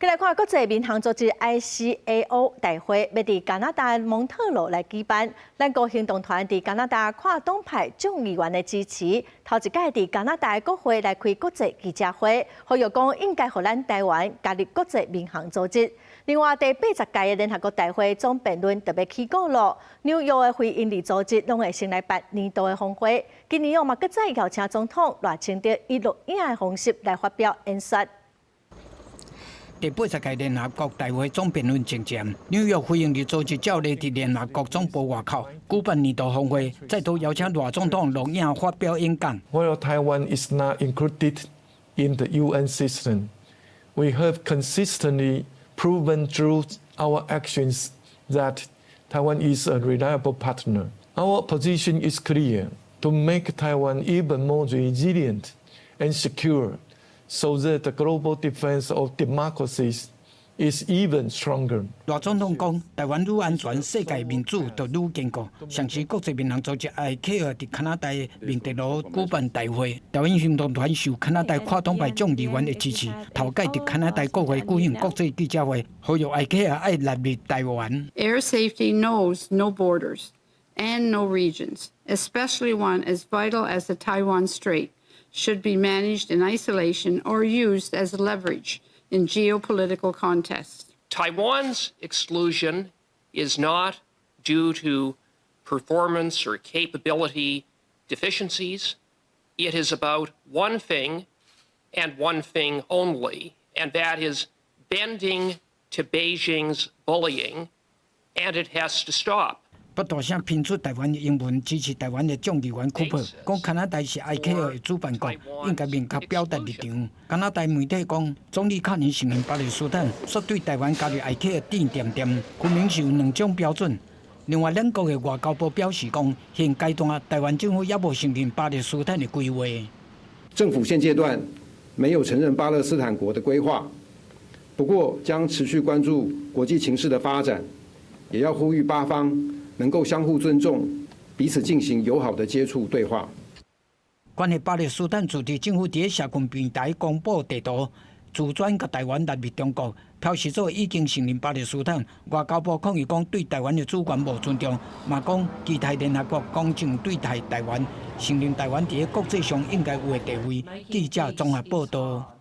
來看國際民航組織 ICAO 大會，欲佇加拿大蒙特羅來舉辦。咱國行動團佇加拿大跨黨派眾議員的支持，頭一擺佇加拿大國會來開國際記者會，呼籲講應該予咱台灣加入國際民航組織。另外，第80屆的聯合國大會總辯論特別起鼓咯，紐約的非營利組織攏會先來辦年度的峰會，今年哦嘛閣再邀請總統賴清德以錄影的方式來發表演說。第80屆聯合國大會總辯論前夕，紐約非營利組織照例佇聯合國總部外口舉辦年度峰會，再度邀請賴總統錄影發表演講。 While Taiwan is not included in the UN system, we have consistently proven through our actions that Taiwan is a reliable partner. Our position is clear: to make Taiwan even more resilient and secure, so that the global defense of democracies is even stronger. 賴總統講，台灣愈安全，世界民主就愈堅固。上時國際民航組織 ICAO 佇加拿大蒙特羅舉辦大會，台灣行動團受加拿大跨黨派眾議員的支持，頭擺佇加拿大國會舉行國際記者會，呼籲 ICAO 愛納入台灣。 Air safety knows no borders and no regions, especially one as vital as the Taiwan Strait, should be managed in isolation or used as leverage in geopolitical contests. Taiwan's exclusion is not due to performance or capability deficiencies. It is about one thing and one thing only, and that is bending to Beijing's bullying, and it has to stop. 不大聲拼出台灣英文支持台灣的眾議員庫珀講，加拿大是 ICAO 的主辦國，應該明確表達立場。加拿大媒體講，總理卡尼承認巴勒斯坦，煞對台灣加入 ICAO 指點點，分明是有兩種標準。另外，兩國的外交部表示講，現階段台灣政府猶無承認巴勒斯坦的規劃。政府現階段沒有承認巴勒斯坦國的規劃，不過將持續關注國際情勢的發展，也要呼籲巴方能夠相互尊重，彼此進行友好的接觸對話。關於巴勒斯坦自治政府佇社群平台公布地圖，自轉共台灣納入中國，表示做已經承認巴勒斯坦。外交部抗議講對台灣的主權無尊重，嘛講期待聯合國公正對待台灣，承認台灣佇國際上應該有的地位。記者綜合報道。